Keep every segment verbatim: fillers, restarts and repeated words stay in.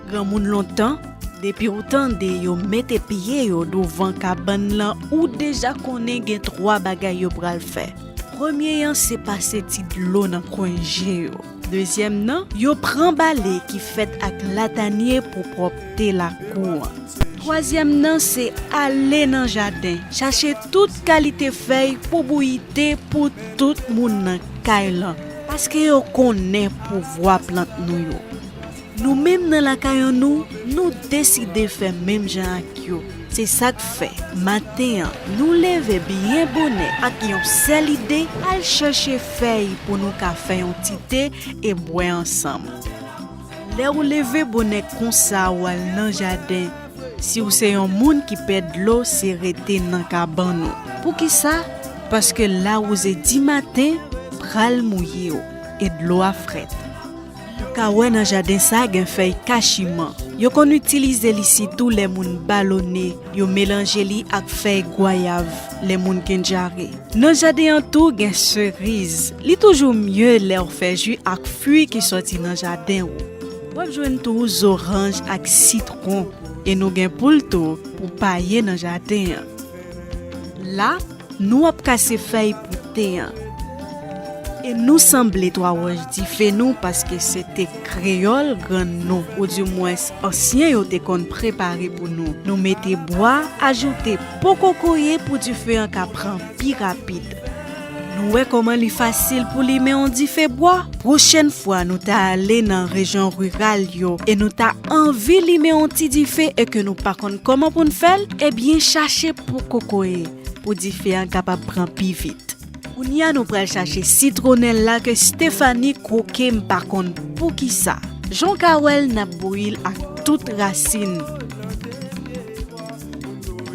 Granmoun lontan, depi w tande yo mete pye yo douvan kabann lan, ou deja konnen gen twa bagay yo pral fè. Premye an se pase ti dlo nan kwen je yo. Dezyèm nan, yo pran bale ki fèt ak latanye pou pwòpte lakou an. Twazyèm nan se ale nan jaden, chache tout kalite fèy pou bouyi te pou tout moun nan kay lan, paske yo konnen pouvwa plant nou yo. Nou menm nan lakay an nou, nou deside fè menm jan ak yo. Se sa k fè, maten an, nou leve byen bonè ak yon sèl ide, al chèche fèy pou nou ka fè yon ti te e bwè ansanm. Lè w leve bonè konsa, w al nan jaden. Si w se yon moun ki pè dlo, se rete nan kabann ou. Poukisa? Paske lawouze dimaten pral mouye w e dlo a frèt. Ou ka wè nan jaden sa gen fèy kachiman. Yo konn itilize li sitou lè moun balone, yo melanje li ak fèy gwayav lè moun gen dyare. Nan jaden an tou gen seriz. Li toujou mye lè w fè ji ak fwi ki sòti nan jaden ou. W ap jwenn tou zoranj ak sitwon. E nou gen poul tou pou paye nan jaden an. La, nou ap kase fèy pou te an. E nou sanble twa wòch dife nou paske se te kreyòl grann nou, oudimwens ansyen yo te konn prepare pou nou. Nou mete bwa, ajoute po kokoye pou dife an ka pran pi rapid. Nou wè kòman li fasil pou limen yon dife bwa? Pwochèn fwa nou ta ale nan rejyon riral yo e nou ta anvi limen yon ti dife e ke nou pa konn kòman pou n fè l, ebyen chache po kokoye pou dife an kapab pran pi vit. Kounye a nou pral chache sitwonèl la ke Stephanie kwoke m pa konn poukisa. Jan w ka wè l, n ap bouyi l ak tout rasin.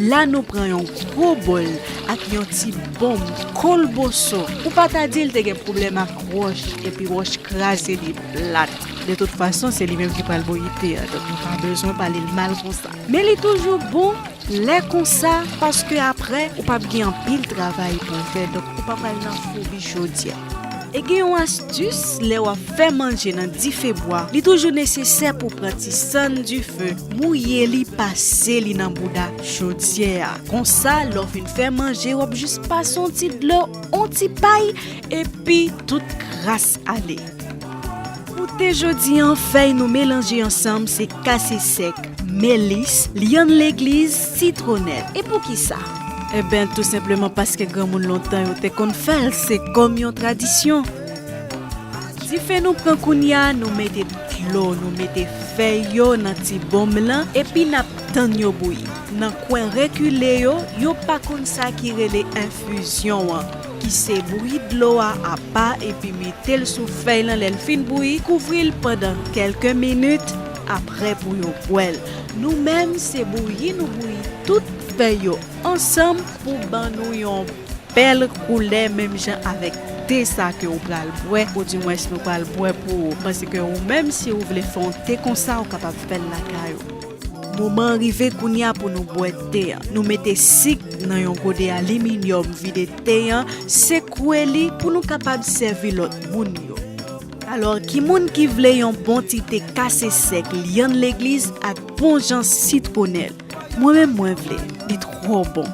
La nou pran yon gwo bòl ak yon ti bonm kolboso. Ou pa ta di l te gen pwoblèm ak wòch, epi wòch kraze li plat. De tout fason, se li menm ki pral bouyi te a, donk nou pa bezwen pale l mal konsa. Men li toujou bon lè konsa, paske apre, ou p ap gen anpil travay pou w fè, donk ou pa pral nan foubi chodyè. E gen yon astis, lè w ap fè manje nan dife bwa, li toujou nesesè pou w pran ti sann dife, mouye li, pase li nan bouda chodyè a. Konsa, lè w fin fè manje, w ap jis pase yon ti dlo, yon ti pay, epi tout kras ale. Pou te jodi an, fèy nou melanje ansanm se kase sèk, melis, lyann legliz, sitwonèl. E poukisa? Eben, tou senpleman paske granmoun lontan yo te konn fè l, se kòm yon tradisyon. Dife nou pran kounye a, nou mete dlo, nou mete fèy yo nan ti bonm lan, epi n ap tann yo bouyi. Nan kwen rekile yo, yo pa konn sa ki rele enfizyon an, ki se bouyi dlo a apa epi mete l sou fèy lan. Lè l fin bouyi, kouvri l pandan kèlke minit, apre pou yo bwè l. Nou menm, se bouyi nou bouyi tout fèy yo ansanm pou ban nou yon bèl koulè, menm jan avèk te sa ke ou pral bwè, oudimwens nou pral bwè pou ou. Paske ou menm, si ou vle fè yon te konsa, ou kapab fè l lakay ou. Moman an rive kounye a pou nou bwè te an. Nou mete sik nan yon gode aliminyòm, vide te an, sekwe li pou nou kapab sèvi lòt moun yo. Alò, ki moun ki vle yon bon ti te kase sèk, lyann legliz ak bon jan sitwonèl? Mwen menm, mwen vle. Li twò bon.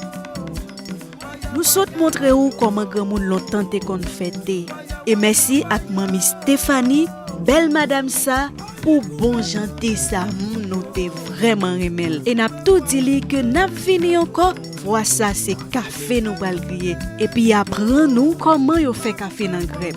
Nou sot montre ou kòman granmoun lontan te konn fè te. E mèsi ak manmi Stephanie, bèl madanm sa, pou bon jan te sa. Hmm, nou te vrèman renmen l. E n ap tou di li ke n ap vini ankò. Fwa sa, se kafe nou pral griye. Epi aprann ou kòman yo fè kafe nan grèp.